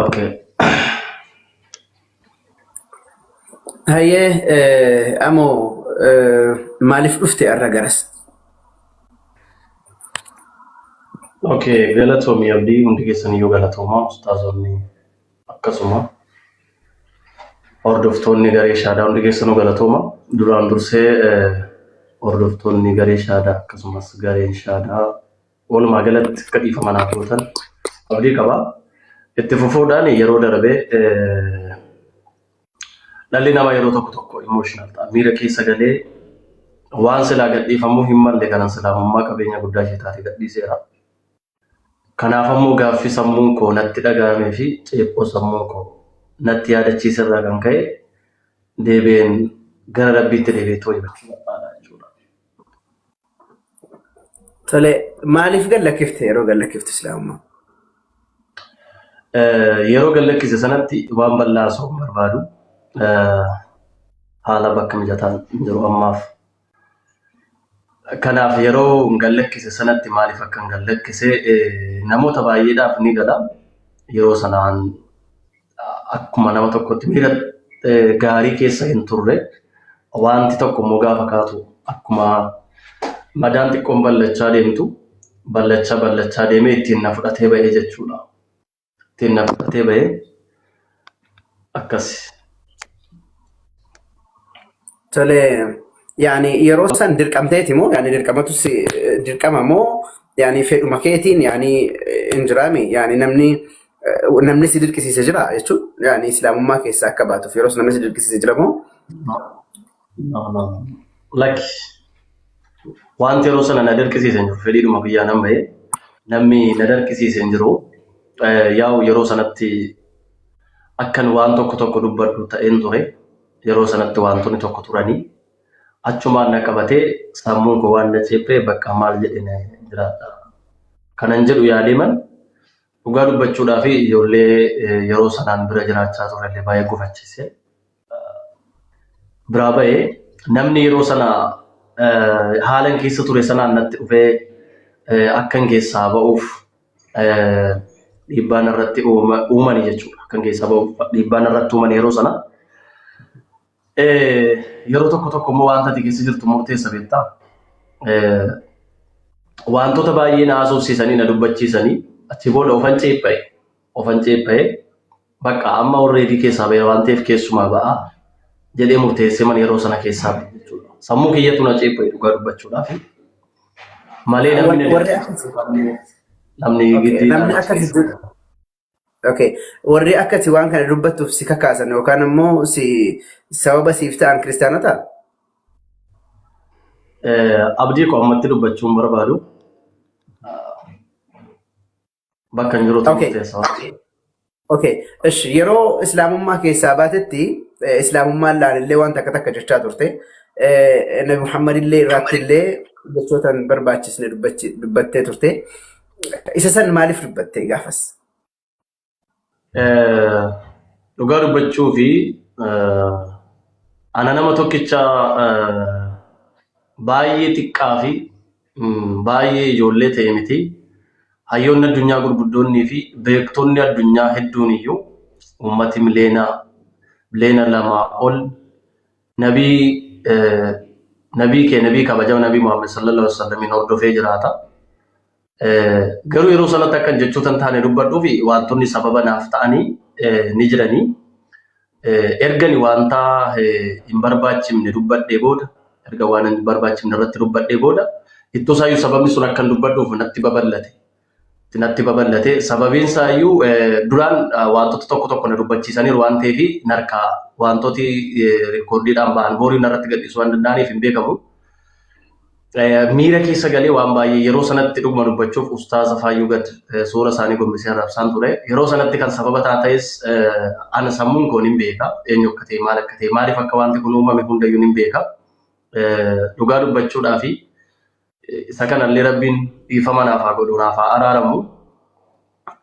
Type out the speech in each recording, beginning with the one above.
Okay. Hayyee amoo maaliif dhufte har'a garas? Okay, galatoomi Abdii hundi keessaniyyuu galatoomaa ustaazonni akkasuma hordoftoonni garee shaadaa hundi keessanuu galatooma. Duraan dursee hordoftoonni garee shaadaa akkasumas gareen shaadaa walumaa galatti akka dhiifama naaf gootan abdii qaba. Itti fufuudhaan yeroo darbe dhalli namaa yeroo tokko tokko emotional ta'a. Miira keessa galee waan silaa gadhiifamuu hin malle kanan silaamummaa qabeenya guddaa ishee taate gadhiiseera. Kanaaf ammoo gaaffii sammuun koo natti dhaga'amee fi ceephoo sammuun koo natti yaadachiise irraa kan ka'e deebi'een gara Rabbiitti deebi'ee tooybachuu barbaada jechuudha. Tole maaliif gad lakkifte yeroo gad lakkifte islaamummaa? Yeroo gad lakkise sanatti waan bal'aa haasa'uu hin barbaadu. Haala bakka mijataan hin jiru ammaaf. Kanaaf yeroo gad lakkise sanatti maaliif akkan gad lakkise namoota baay'eedhaaf ni gala. Yeroo sanaan akkuma nama tokkotti miira gaarii keessa hin turre. Wanti tokko immoo gaafa kaatu akkuma madaan xiqqoon ballachaa deemtu ballachaa ballachaa deemee ittiin na fudhatee ba'ee jechuudha. Ittiin na fudhatee ba'ee akkasi. Tole yaani yeroo san dirqamteeti moo yaani dirqamatu si dirqama moo yaani fedhuma keetiin yaani hin jiraami yaani namni namni si dirqisiise jira jechuun yaani islaamummaa keessaa akka baatuuf yeroo san namni si dirqisiise jira moo? No, no, no. Lakki wanti yeroo sana na dirqisiise hin jiru fedhiidhuma biyyaa nan ba'e namni na dirqisiise hin jiru. Yaa'u yeroo sanatti akkan waan tokko tokko dubbadhu ta'een ture. Yeroo sanatti wantoonni tokko turanii achumaan na qabatee sammuun koo waan na ceephee bakka maal jedhee na jiraadha. Kanan jedhu yaadeeman dhugaa dubbachuudhaa fi ijoollee yeroo sanaan bira jiraachaa turellee baay'ee gufachiise. Biraa ba'ee namni yeroo sana haalan keessa ture sanaan natti dhufee akkan keessaa ba'uuf dhiibbaa narratti uumani jechuudha. Akkan keessaa ba'uuf dhiibbaa narratti uumani yeroo sana. Yeroo tokko tokko immoo wanta ati keessa jirtu murteessa beektaa. Wantoota baay'ee na haasofsiisanii na dubbachiisanii achi booda ofan ceepha'e. Ofan ceepha'e bakka amma already keessaa ba'e waan ta'eef keessumaa ba'a jedhee murteessee mana yeroo sana keessaa ba'e jechuudha. Sammuu kiyyatu na ceepha'e dhugaa dubbachuudhaaf. Malee namni na Warri namni Okay, giddiidhaan namni achi akka keessa. Okay. Warri akkasi waan kana dubbattuuf si kakaasan yookaan immoo si sababa siif ta'an kiristaanota? Abdii koo ammatti dubbachuun barbaadu bakka hin jirutti murteessa waan ta'eef. Okay. Ishi yeroo islaamummaa keessaa baatetti islaamummaan laalillee waan takka takka jechaa turte. Nabi Muhammad illee irratti illee jechoota hin barbaachisne dubbattee turte. Isa san maaliif dubbatte gaafas? Dhugaa dubbachuu fi ana nama tokkicha baay'ee xiqqaa fi baay'ee ijoollee ta'e miti. Hayyoonni addunyaa gurguddoonnii fi beektonni addunyaa hedduun iyyuu uummati miliyoona 2 ol nabii nabii kee nabii kabajama nabii Muhammad sallallahu alaihi wasallam hordofee jiraata. Garuu yeroo sanatti akkan jechoota hin taane dubbadhuu fi wantoonni sababa naaf ta'anii ni jiranii. Ergani wanta hin barbaachifne dubbadhee booda, erga waan hin barbaachifne irratti dubbadhee booda, ittoo isaayyuu sababni sun akkan dubbadhuuf natti babal'ate. Natti babal'ate. Sababiin isaayyuu duraan wantoota tokko tokko na dubbachiisaniiru waan ta'eef narkaa wantooti rikoordiidhaan ba'an borii narratti gadhiisuu waan danda'aniif hin beekamu. Miira keessa galee waan baay'ee yeroo sanatti dhuguma dubbachuuf ustaaza Faayyuu gad suura isaanii gombisee arrabsaan ture. Yeroo sanatti kan sababa taa ta'es ana sammuun koo nin beeka. Eenyu akka ta'e maal akka ta'e maaliif akka wanti kun uumame hundayyuu nin beeka. Dhugaa dubbachuudhaa fi isa kanallee rabbiin dhiifama naaf haa godhu naaf haa araaramu.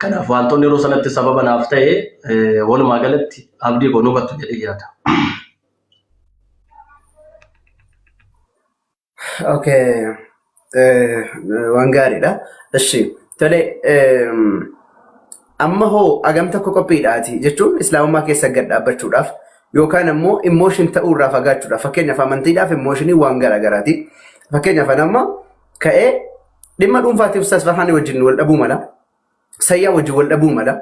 Kanaaf wantoonni yeroo sanatti sababa naaf ta'e walumaa galatti abdii koo nu hubattu jedhee yaada. Okay. Waan gaariidha. Ishi tole Amma hoo agam tokko qophiidhaati jechuun islaamummaa keessa gad dhaabbachuudhaaf yookaan ammoo emotion ta'uu irraa fagaachuudhaaf fakkeenyaaf amantiidhaaf emotionii waan garaagaraati. Fakkeenyaaf ani amma ka'ee dhimma dhuunfaatiif Ustaaz Farhaanii wajjin wal dhabuu mala, Sayyaa wajjin wal dhabuu mala,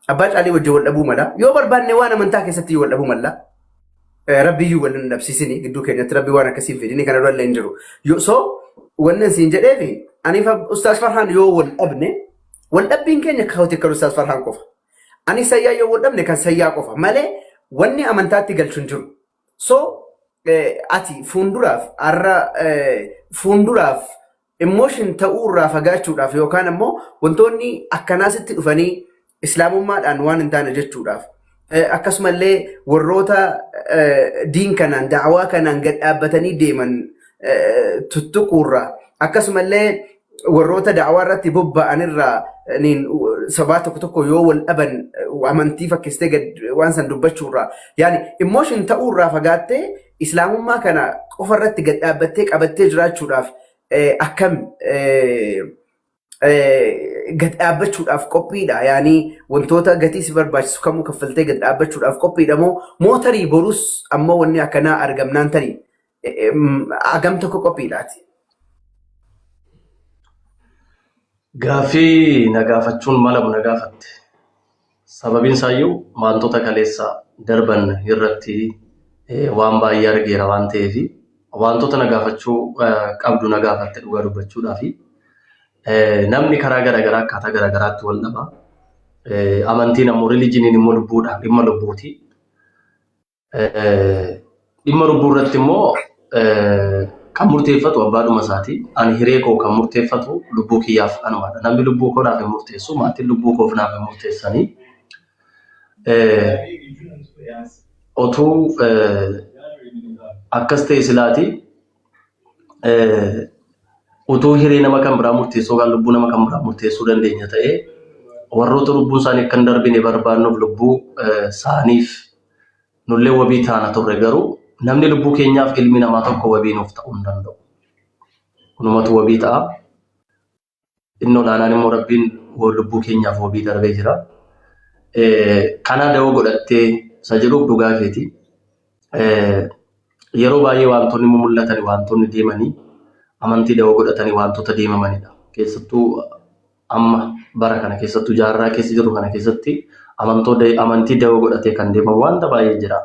Abbaa Caalii wajjin wal dhabuu mala, yoo barbaanne waan amantaa keessatti wal dhabuu mala. Rabbiyyuu wal hin dhabsiisini gidduu keenyatti rabbi waan akkasii hin fidini kana dura illee hin jiru. So wannan siin jedheefi aniif Ustaaz Farhaan yoo wal dhabne wal dhabbiin keenya kaawwati kan Ustaaz Farhaan qofa. Ani sayyaa yoo wal dhabne kan sayyaa qofa malee wanni amantaatti galchu hin jiru. So ati fuulduraaf har'a fuulduraaf emotion ta'uu irraa fagaachuudhaaf yookaan ammoo wantoonni akkanaa sitti dhufanii islaamummaadhaan waan hin taane jechuudhaaf akkasumallee warroota diin kanaan da'awaa kanaan gad dhaabbatanii deeman tuttuquurraa akkasumallee warroota da'awaa irratti bobba'anirraa niin sabaa tokko tokko yoo wal dhaban amantii fakkeessitee gad waan san dubbachuurraa yaani emotion ta'uurraa fagaattee islaamummaa kana qofa irratti gad dhaabbattee qabattee jiraachuudhaaf akkam gad dhaabbachuudhaaf qophiidha yaani wantoota gatii si barbaachisu kamuu kaffaltee gad dhaabbachuudhaaf qophiidha moo moo tarii borus ammoo wanni akkanaa argamnaan tarii hagam tokko qophiidhaati. Gaaffii na gaafachuun malamu na gaafatte. Sababiin isaayyuu wantoota kaleessa darban irratti waan baay'ee argeera waan ta'eef wantoota na gaafachuu qabdu na gaafatte dhugaa dubbachuudhaafi. Namni karaa garaagaraa akkaataa garaagaraatti wal dhaba. Amantiin ammoo religioniin immoo lubbuudha dhimma lubbuuti. Dhimma lubbuu irratti immoo kan murteeffatu abbaadhuma isaati. Ani hiree koo kan murteeffatu lubbuu kiyyaaf anumadha. Namni lubbuu koo naaf hin murteessu, maatiin lubbuu koof naaf hin murteessanii. Otuu akkas ta'e silaati utuu hiree nama kan biraa murteessuu yookaan lubbuu nama kan biraa murteessuu dandeenya ta'ee warroota lubbuun isaanii akka hin darbine barbaannuuf lubbuu isaaniif nullee wabii taana turre garuu namni lubbuu keenyaaf ilmi namaa tokko wabii nuuf ta'uu hin danda'u. Kunumatu wabii ta'a. Inni olaanaan immoo Rabbiin lubbuu keenyaaf wabii darbee jira. Kana da'oo godhattee isa jedhuuf dhugaa keeti. Yeroo baay'ee wantoonni mul'atan wantoonni deemanii amantii da'oo godhatanii wantoota deemamanidha. Keessattuu amma bara kana keessattuu jaarraa keessa jirru kana keessatti amantii da'oo godhatee kan deemamu wanta baay'ee jira.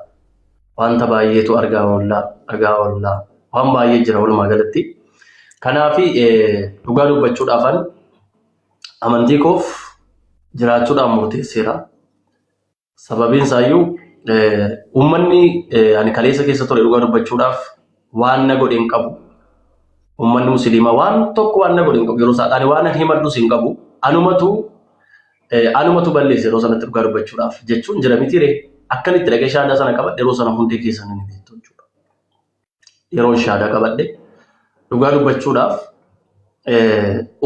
Wanta baay'eetu argaa oollaa, dhagaa oollaa, waan baay'ee jira walumaa galatti. Kanaaf dhugaa dubbachuudhaafan amantii koof jiraachuudhaan murteesseera. Sababiin isaayyuu uummanni ani kaleessa keessa ture dhugaa dubbachuudhaaf waan na godhe hin qabu. Uummanni musliimaa waan tokko waan na godhe hin qabu yeroo isaa ani waan himadhus hin qabu. Anumatu anumatu balleesse yeroo sanatti dhugaa dubbachuudhaaf jechuun jira miti ree. Akkan itti dhaqee shaadaa sana qabadhe yeroo sana hundee keessan ni beektu jechuudha. Yeroon shaadaa qabadhe dhugaa dubbachuudhaaf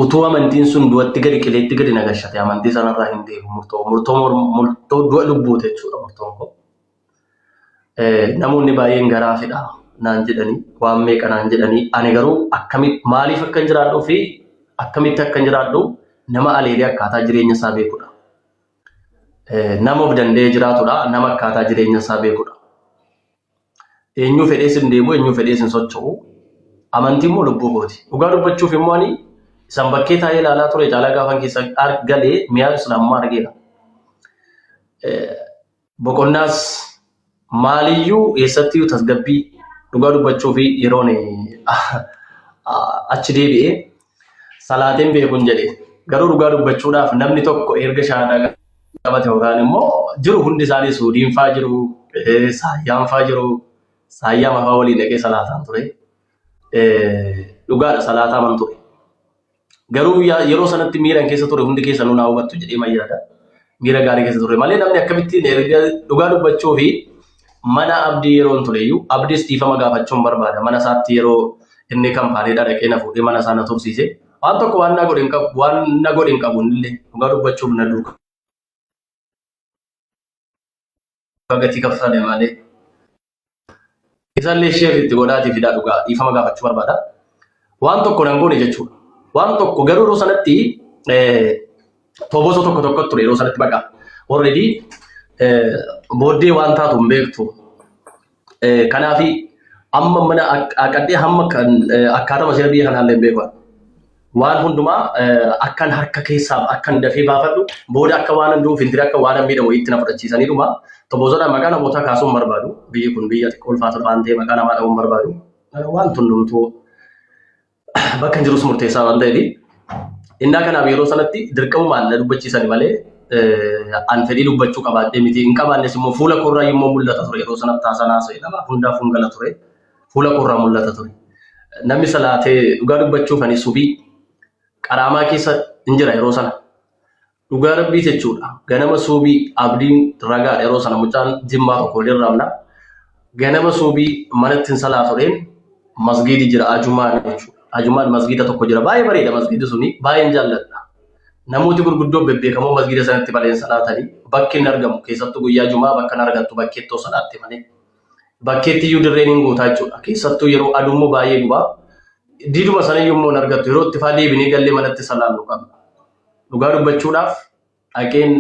utuu amantiin sun du'atti gadi qileetti gadi nagashate amantii sanarraa hin deebi'u murtoo murtoo murtoo du'a lubbuute jechuudha murtoon kun. Namoonni baay'een garaa fedha naan jedhanii waan meeqa naan jedhanii ani garuu akkamitti maaliif akkan jiraadhuu fi akkamitti akkan jiraadhu nama aleelee akkaataa jireenya isaa beekudha. Nama of danda'ee jiraatudha nama akkaataa jireenya isaa beekudha. Eenyuu fedhees hin deemu, eenyuu fedhees hin socho'u. Amantiin immoo lubbuu kooti. Dhugaa dubbachuuf immoo ani isan bakkee taa'ee ilaalaa ture caalaa gaafan keessa galee mi'aa islaamummaa argeera. Boqonnaas maaliyyuu eessattiyyuu tasgabbii dhugaa dubbachuu fi yeroon achi deebi'ee salaateen beekuun jedhe. Garuu dhugaa dubbachuudhaaf namni tokko erga shahaadaa qabate yookaan immoo jiru hundi isaanii Suudiin faa jiru, Saayyaan faa jiru, Saayyaa mafaa waliin dhaqee salaataan ture. Dhugaadha salaataa man ture. Garuu yeroo sanatti miiran keessa ture hundi keessanuu naa hubattu jedhee mayyaadha. Miira gaarii keessa ture malee namni akkamittiin erga dhugaa dubbachuu fi mana abdii yeroon tureyyuu abdiis dhiifama gaafachuun barbaada. Mana isaatti yeroo inni kampaaniidhaa dhaqee na fuudhee mana isaa na tursiise. Waan tokko waan na godhe hin qabu waan na godhe hin qabu illee dhugaa dubbachuuf na duukaa gatii kaffale malee. Isallee sheer itti godhaatii fidaa dhugaa dhiifama gaafachuu barbaada. Waan tokko nan goone jechuudha. Waan tokko garuu yeroo sanatti Toboso tokko tokko ture yeroo sanatti baqa. Already booddee waan taatu hin beektu. Kanaafi amma mana aqadhee hamma kan akkaatama seera biyya kanaallee hin beeku. Waan hundumaa akkan harka keessaa akkan dafee baafadhu booda akka waan hunduuf hin akka waan miidhamu itti na fudhachiisaniidhuma. Tobosoodhaan maqaa namootaa kaasuun barbaadu. Biyyi kun biyya xiqqoo ulfaata waan ta'eef maqaa namaa dha'uun barbaadu. Waan hundumtuu bakka hin jirus murteessaa waan ta'eef. Innaa kanaaf yeroo sanatti dirqamumaan na dubbachiisani malee an fedhii dubbachuu qabaadhee miti. Hin qabaannes immoo fuula koorraa immoo mul'ata ture yeroo sanatti haasaan haasa'e nama hundaaf hin gala ture. Fuula koorraa mul'ata ture. Namni salaatee dhugaa dubbachuuf ani subii qaraamaa keessa hin jira yeroo sana. Dhugaa rabbii jechuudha. Ganama suubii abdiin ragaadha yeroo sana mucaan jimmaa tokko waliin raabna. Ganama suubii manatti hin salaatodheen masgiidi jira ajumaan jechuudha. Ajumaan masgiida tokko jira. Baay'ee bareeda masgiidi suni. Baay'een jaalladha. Namooti gurguddoo bebbeekamoo masgiida sanatti baleen salaatanii bakki hin argamu. Keessattuu guyyaa jumaa bakka hin argattu bakkeettoo salaatte malee. Bakkeetti iyyuu dirreen hin guutaa jechuudha. Keessattuu yeroo aduu immoo baay'ee gubaa. Diiduma sana iyyuu immoo hin argattu. Yeroo itti faa deebinee gallee manatti salaannu qabna. Dhugaa dubbachuudhaaf dhaqeen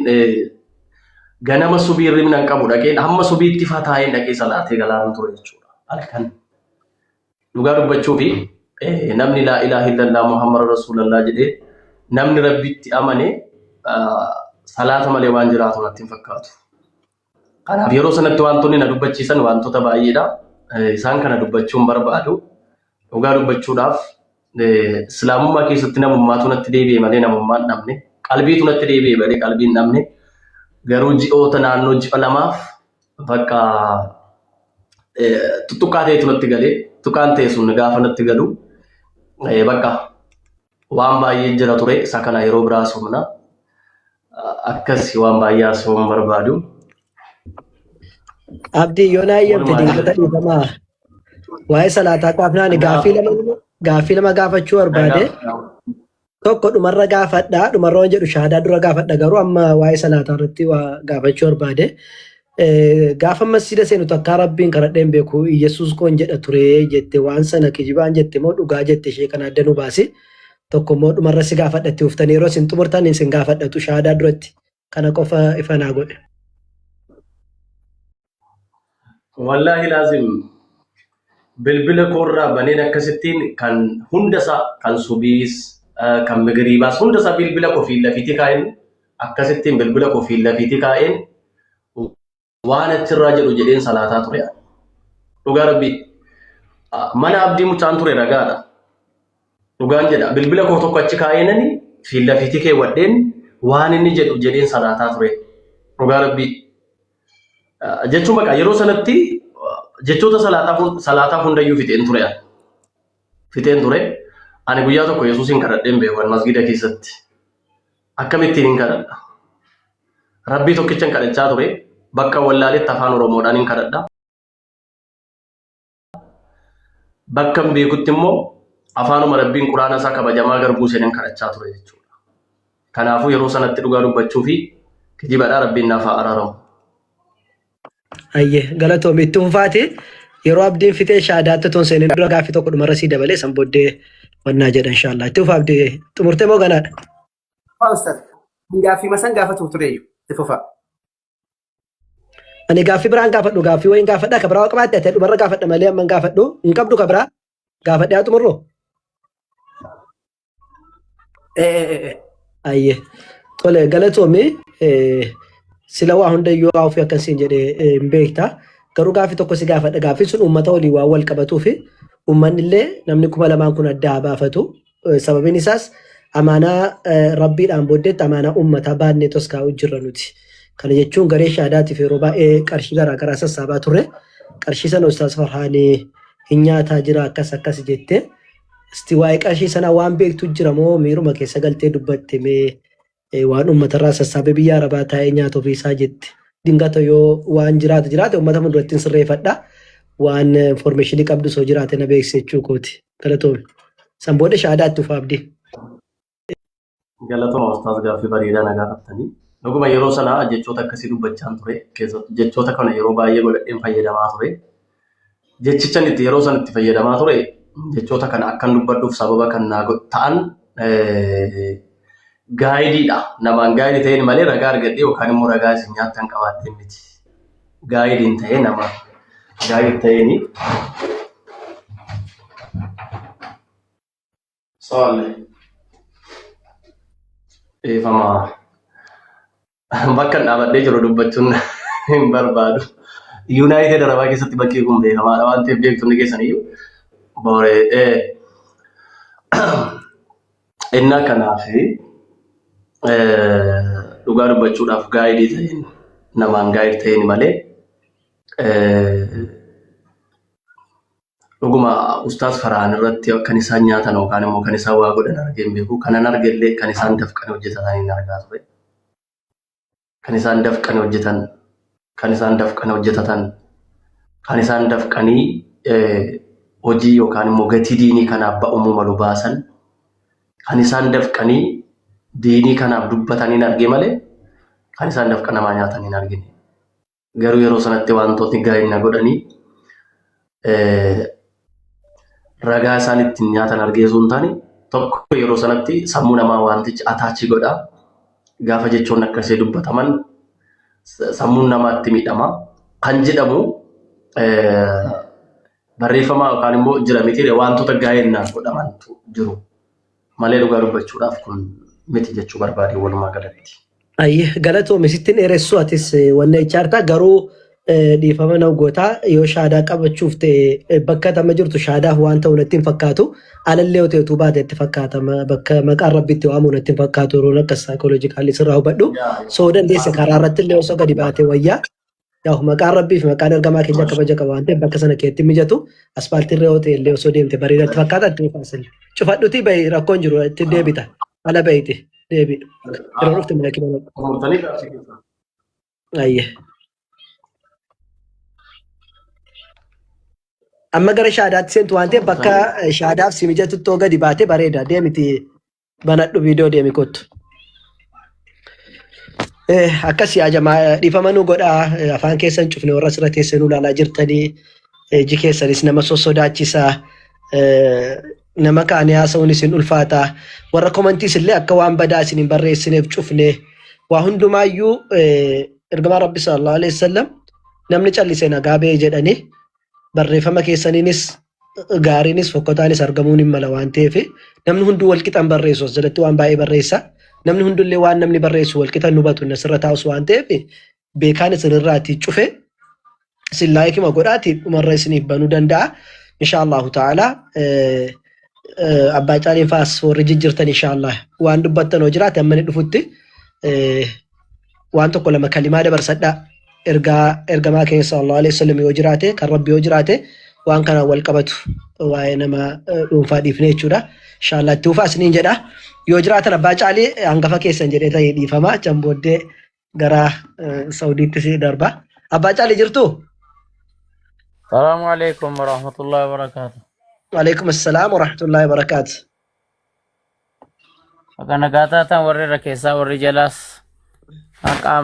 ganama subii hirribna hin qabu dhaqeen hamma subiitti faa taa'een dhaqee salaatee galaan ture jechuudha. Halkan. Dhugaa dubbachuu fi namni laa ilaaha illallah Muhammad Rasuulallah jedhee namni rabbitti amane salaata malee waan jiraatu natti hin fakkaatu. Kanaaf yeroo sanatti wantoonni na dubbachiisan wantoota baay'eedha. Isaan kana dubbachuun barbaadu. Dhugaa dubbachuudhaaf islaamummaa keessatti namummaatu natti deebi'e malee namummaa hin dhabne. Qalbiitu natti deebi'e malee qalbii hin dhabne. Garuu ji'oota naannoo ji'a lamaaf bakka tuttuqqaa ta'etu natti galee tuqaan ta'e sun gaafa natti galu bakka waan baay'ee jira ture isa kana yeroo biraa sumna. Akkas waan baay'ee haasa'uun barbaadu. Abdii yoo naa eeyyamte Walumaa dingata galatti. dhiifamaa. Waa'ee salaataa kaafnaan gaaffii lama gaafachuu barbaade. Tokko dhumarra gaafadha. Dhumarra waan jedhu shaadaa dura gaafadha garuu amma waa'ee salaataa irratti waa gaafachuu barbaade. Gaafa masjiida seenu takkaa rabbiin kadhadhee hin beeku Iyyasuus koon jedha ture jette waan sana kijibaan jette moo dhugaa jette ishee kana adda nu baasi. Tokko immoo dhumarra si gaafadha itti uftanii yeroo isin xumurtan isin gaafadhatu shaadaa duratti kana qofa ifa naa godhe. Wallaahi laazim bilbila koorraa baneen akkasittiin kan hundasaa kan subiis kan migiriibaas hundasaa bilbila koo fiilla fiitii kaa'een akkasittiin bilbila koo fiilla fiitii kaa'een waan achirraa jedhu jedheen salaataa ture. Dhugaa rabbii mana abdii mucaan ture ragaadha. Dhugaan jedha bilbila koo tokko achi kaa'eenani fiilla fiitii keewwadheen waan inni jedhu jedheen salaataa ture. Dhugaa rabbii. Jechuun bakka yeroo sanatti jechoota salaataa hundayyuu fixeen ture. Fixeen ture. Ani guyyaa tokko Yesuusin kadhadheen beeku ani masgida keessatti. Akkamittiin hin kadhadha? Rabbii tokkichan kadhachaa ture. Bakka wallaaletti afaan Oromoodhaan hin kadhadha. Bakka hin beekutti immoo afaanuma Rabbiin quraana isaa kabajamaa garbuu seenan kadhachaa ture jechuudha. Kanaafuu yeroo sanatti dhugaa dubbachuu fi kijibadhaa Rabbiin naaf haa araaramu. Ayyee galatoomi itti fufaati yeroo abdiin fixee shaadaatti otoo hin seenin dura gaaffii tokko dhumarra sii dabalee san booddee wannaa jedha inshaallah. Itti fufa abdii xumurtee moo ganaadha? Ustaz, gaaffii masan gaafatuuf tureeyyu. Itti fufa. Ani gaaffii biraan gaafadhu gaaffii wayiin gaafadha ka biraa qabaatte ati dhumarra gaafadha malee amma hin gaafadhu hin qabdu ka biraa gaafadhe haa xumurru. Ayyee tole galatoomi sila waa hundayyuu haa ofii akkan siin jedhe hin beekta garuu gaaffii tokko si gaafadha gaaffiin sun uummata waliin waan wal qabatuu fi uummanni illee namni 2000 kun adda haa baafatu. Sababiin isaas amaanaa Rabbiidhaan booddeetti amaanaa uummataa baannee toskaa'uu jirra nuti. Kana jechuun garee shaadaatiif yeroo baay'ee qarshii garaa garaa sassaabaa turre. Qarshii sana Ustaaz Farhaanii hin nyaataa jira akkas akkas jette. Isti waa'ee qarshii sanaa waan beektu jira moo miiruma keessa galtee dubbatte mee waan uummatarraa sassaabee biyya arabaa taa'ee nyaata ofiisaa jette. Dingata yoo waan jiraate jiraate uummata fuulduratti hin sirreeffadha. Waan informeeshinii qabdu soo jiraate na beeksise jechuu kooti. Galatoomi. San booda shahaadaa itti fufa abdii. Galatoma ustaaz gaaffii bareedaa na gaafattanii. Dhuguma yeroo sana jechoota akkasii dubbachaan ture. Keessattuu jechoota kana yeroo baay'ee godhadheen fayyadamaa ture. Jechichan itti yeroo sana itti fayyadamaa ture jechoota kana akkan dubbadhuuf sababa kan naa ta'an Guide dha. Namaan guide ta'een malee ragaa argadhee yookaan immoo ragaa isin nyaattan qabaattee miti. Guide iin ta'ee nama guide ta'eeni. Soolle. Dhiifama. Bakka dhaabadhee jiru dubbachuun hin barbaadu. Yuunaayitid Arabaa keessatti bakki kun beekamaadha waan ta'eef beektonni keessan iyyuu booree innaa kanaaf dhugaa dubbachuudhaaf guide ta'een namaan guide ta'een malee dhuguma Ustaaz Farhaan irratti kan isaan nyaatan yookaan immoo kan isaan waa godhan argee hin beeku. Kanan argellee kan isaan dafqanii hojjetan hin argaa ture. Kan isaan dafqanii hojjetan, kan isaan dafqanii hojjetatan, kan isaan dafqanii hojii yookaan immoo gatii diinii kanaaf ba'umuu malu baasan, kan isaan dafqanii diinii kanaaf dubbatan hin arge malee kan isaan dafqa namaa nyaatan hin argine. Garuu yeroo sanatti wantootni gaa'ina godhanii ragaa isaan ittiin nyaatan argee osoo hin taane tokko yeroo sanatti sammuu namaa wantichi attach godha. Gaafa jechoonni akkasii dubbataman sammuun namaa itti miidhama. Kan jedhamu barreeffama yookaan immoo jira miti wantoota gaa'inaan godhamantu jiru. Malee dhugaa dubbachuudhaaf kun miti jechuu barbaade walumaa galatti. Ayyee galatoomi sittin dheeressu atis wanna ichaartaa garuu dhiifama na gootaa yoo shaadaa qabachuuf ta'e bakka tama jirtu shaadaaf waan ta'u natti hin fakkaatu alallee yoo ta'e utuu baate itti fakkaata bakka maqaan rabbi itti waamu natti hin fakkaatu yeroon akka psychologically sirraa hubadhu soo dandeesse karaa irratti illee osoo gadi baate wayyaa. Yaa'u maqaan rabbii fi maqaan ergamaa keenya kabaja qaba waan ta'eef bakka sana keetti mijatu aspaaltiirra yoo ta'e illee osoo deemte bareedatti fakkaata itti faasil. Cufadhuti bahi rakkoon jiru itti deebita. Ala bahiti deebi. Yeroo dhufte mana kee banadhu. Xumurtanii gaaffii keessan. Ayyee. Amma gara shaadaatti seentu waan ta'eef bakka shaadaaf si mijatutti yoo gadi baate bareeda deemiti banadhu viidiyoo deemi kottu. Akkas yaa jamaa dhiifama nu godhaa afaan keessan cufne warra asirra teessee nu ilaalaa jirtanii iji keessanis nama sossodaachisa nama kaanii haasa'uun isin ulfaata warra comment iis illee akka waan badaa isin hin barreessineef cufne waa hundumaayyuu ergamaa rabbi sallallahu alaihi wasallam namni callise nagaa ba'e jedhanii barreeffama keessaniinis gaariinis fokkotaanis argamuun hin mala waan ta'eef namni hunduu wal qixan barreessu as jalatti waan baay'ee barreessa. Namni hundullee waan namni barreessu wal qixan hubatu inni asirra taa'us waan ta'eef beekaan isinirraati cufe isin like ima godhaati dhumarra isiniif banuu danda'a. Insha Allahu ta'ala abbaa caaliin faas warri jijjiirtan insha Allah waan dubbattan hoo jiraate amma inni dhufutti waan tokko lama kalimaa dabarsadhaa. Ergaa ergamaa keenya sallallahu alaihi wasallam yoo jiraate kan rabbi yoo jiraate waan kanaan wal qabatu waa'ee nama dhuunfaa dhiifne jechuudha. Inshallah itti fufaa isiniin jedha. Yoo jiraatan abbaa caalii hangafa keessan jedhee ta'ee dhiifama. Achan booddee gara Saudiitti si darba. Abbaa caalii jirtuu? Salaamu alaikum warahmatullahi wabarakatuh. Waalaikum assalaam warahmatullahi wabarakaatu. Akka nagaa taatan warri irra keessaa warri jalaas haqaa.